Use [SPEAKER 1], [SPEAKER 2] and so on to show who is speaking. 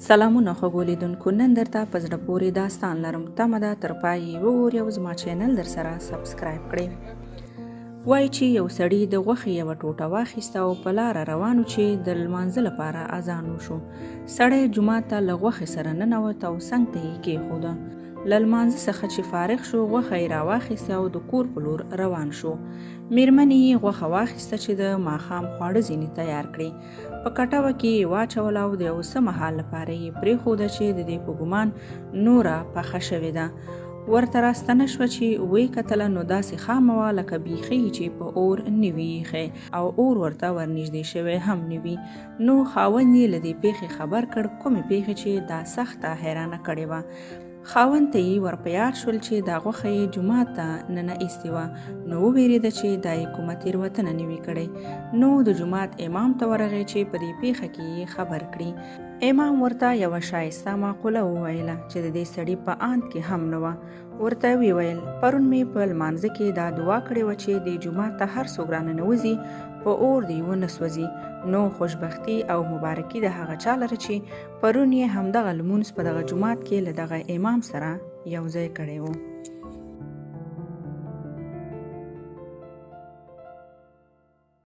[SPEAKER 1] سلامونه خوږو لیدونکو، نن درته په زړه پورې داستان لرم. تمه ده تر پای یې وګورئ او زما چینل در سره سبسکرایب کړئ. وایي چې یو سړي د غوښې یوه ټوټه واخیسته او په لاره روان و چې د لمانځه لپاره اذان وشو. سړی جومات ته له غوښې سره ننوت او څنګ ته یې کېښوده. له لمانځه څخه چې فارغ شو، غوښه یې راواخیسته او د کور په لور روان شو. مېرمنې یې غوښه واخیسته چې د ماښام خواړه ځینې تیار کړي. په کټوه کې یې واچوله او د یو څه مهال لپاره یې پرېښوده چې د دې په ګمان نوره پخه شوې ده. ورته راستنه شوه چې ویې کتله نو داسې خامه وه لکه بیخي یې چې په اور نه وي ایښی او اور ورته ورنږدې شوی هم نه وي. نو خاوند یې له دې پېښې خبر کړ، کومې پېښې چې دا سخته حیرانه کړې وه. خاوند ته یې ور په یاد شول چې دا غوښه یې جومات ته ننه ایستې وه، نو ووېرېده چې دا یې کومه تېروتنه نه وي کړې، نو د جومات امام ته ورغی چې په دې پېښه کې یې خبر کړي. امام ورته یوه شایسته معقوله وویله چې د دې سړي په آند کې هم نه وه. ورته ویې ویل، پرون مې په لمانځه کې دا دعا کړې وه چې دې جومات ته هر څوک راننوځي په اور دې ونه سوځي، نو خوشبختي او مبارکي د هغه چا لره چې پرون یې همدغه لمونځ په دغه جومات کې له دغه امام سره یو ځای کړی و.